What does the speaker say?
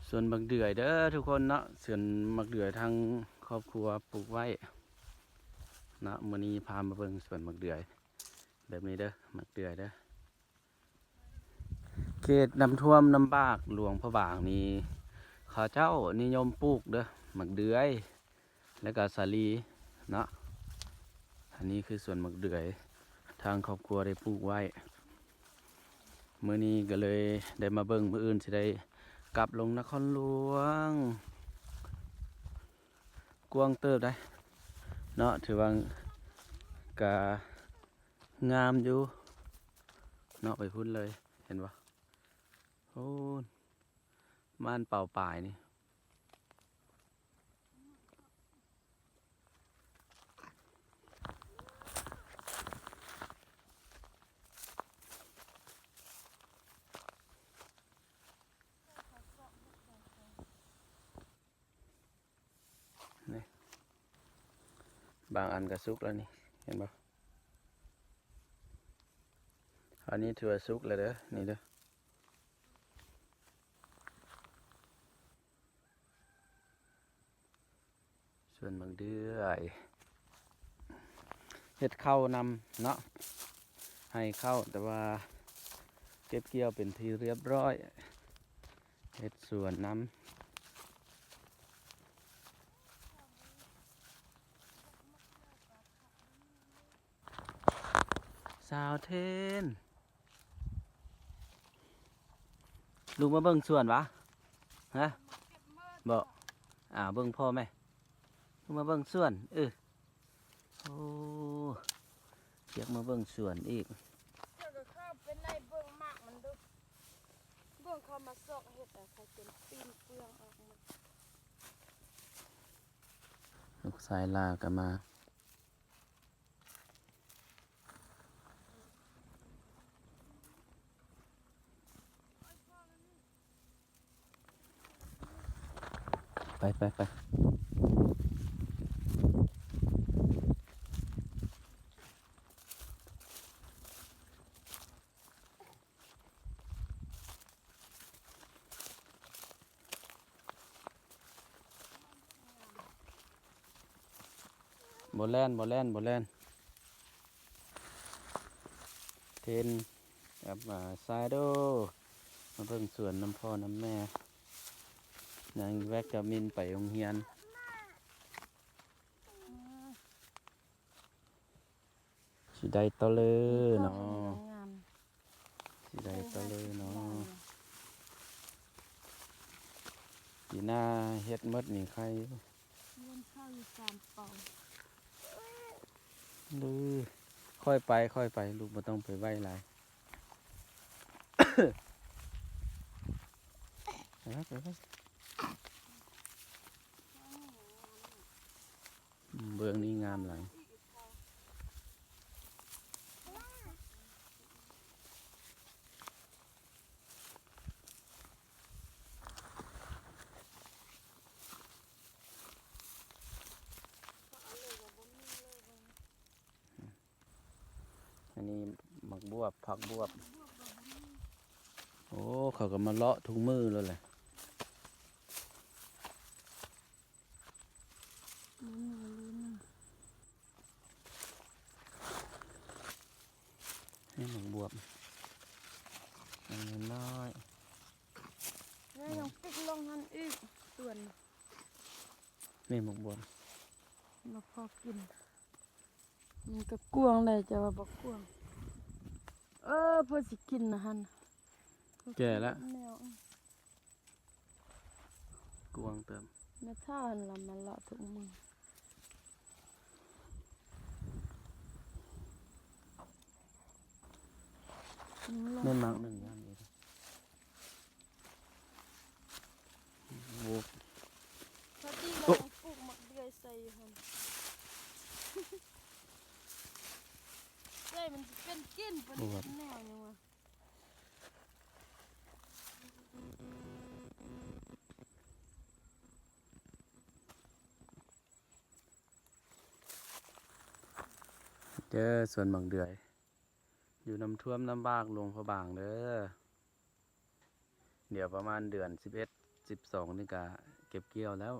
ສວນໝາກເດືອຍເດີທຸກຄົນເນາະ, ສວນໝາກເດືອຍທາງຄອບຄົວປູກໄວ້ເນາະ. ມື້ນີ້ພາມາເບິ່ງສວນໝາກເດືອຍແບບນີ້ເດີ, ໝາກເດືອຍເດີ. ເຂດນ້ຳຖ້ວມນ້ຳບາກຫຼວງພະບາງນີ້ ເຂົາເຈົ້ານິຍົມປູກເດີ ໝາກເດືອຍ ແລ້ວກະສາລີເນາະ. ອັນນີ້ຄືສວນໝາກເດືອຍ ທາງຄອບຄົວໄດ້ປູກໄວ້. ມື້ນີ້ກໍເລີຍໄດ້ມາເບິ່ງ, ມື້ອື່ນຊິໄດ້ກັບລົງນະຄອນຫຼວງ. ກວ້າງເຕີບໄດ໋ເນາະ, ຖືວ່າກະງາມຢູ່ເນາະ. ໄປພຸ້ນເລີຍ ເຫັນບໍ່? ໂອ້ ມານເປົ່າປາຍນີ້. ນີ້ ບາງອັນກໍສຸກແລ້ວນີ້ ເຫັນບໍ່? ອັນນີ້ຖືວ່າສຸກແລ້ວເດີ ນີ້ເດີ. ສວນໝາກເດືອຍ ເຮັດເຂົ້ານຳເນາະ, ໄຮ່ເຂົ້າ, ແຕ່ວ່າເກັບກ່ຽວເປັນທີ່ຮຽບຮ້ອຍ, ເຮັດສວນນຳ. ສາວເທນ ລູກມາເບິ່ງສວນຫວາ? ຮະ? ບໍ່? ອ່າ ເບິ່ງພໍ່ແມ່. ລູກມາເບິ່ງສວນ. ເອີ ໂອ້ ຢາກມາເບິ່ງສວນອີກ. ເຈົ້າກໍເຂົ້າໄປໃນເບິ່ງໝາກມັນດູ. ເບິ່ງເຂົາມາຊອກເຫັດ ໃຫ້ເປັນປີ້ນເປືອງອອກໝົດ. ລູກຊາຍຫຼ້າກໍມາ. ໄປ ໄປ ໄປ. ບໍ່ແລ່ນ ບໍ່ແລ່ນ ບໍ່ແລ່ນ. ເທນກັບ ອາ ຊາໂດ ມາເບິ່ງສວນນຳພໍ່ນຳແມ່. ນາງແວກກາມິນໄປໂຮງຮຽນ. ຊິໄດ້ຕະເລີເນາະ ຊິໄດ້ຕະເລີເນາະ. ປີໜ້າເຮັດໝົດນີ້ໄຄຢູ່. ເງິນເຂົ້າຢູ່ສາມເປົາ. ຫຼື ຄ່ອຍໄປ ຄ່ອຍໄປ ລູກບໍ່ຕ້ອງໄປໄວຫຼາຍ. ໄປ ໄປ ໄປ. ເບື້ອງນີ້ງາມຫຼາຍ. ອັນນີ້ໝາກບວບ ຜັກບວບ. ໂອ້ ເຂົາກໍມາເລາະທຸກມື້ໂລດແຫຼະ. ນີ້ໝາກບວບ ອັນນ້ອຍ. ແມ່ຍັງປິກລົງຫັ້ນອີກ ສວນ. ນີ້ໝາກບວບ ບໍ່ພໍກິນ. ມັນກໍກວ້າງໄດ໋ ແຕ່ວ່າບໍ່ກວ້າງ. ເອີ ເພິ່ນຊິກິນນະຫັ້ນ. ແກ່ລະ ແນວ ກວ້າງເຕີມ. ແມ່ທ້າວຫັ້ນລະມາເລາະທຸກມື້. ແມ່ນໝາກໜຶ່ງງາມເດ. ໂອ້ ພໍດີລະ ໂອ້ ປູກໝາກເດືອຍໃສ່ຢູ່ຫັ້ນ. ເອື້ອຍ ມັນຊິເປັນກິນບໍ່ໄດ້ ເຮັດແນວຫຍັງວະ. ເດີ ສວນໝາກເດືອຍ ຢູ່ນ້ຳຖ້ວມນ້ຳບາກຫຼວງພະບາງເດີ. ດຽວປະມານເດືອນສິບເອັດ ສິບສອງນີ້ກະເກັບກ່ຽວແລ້ວ.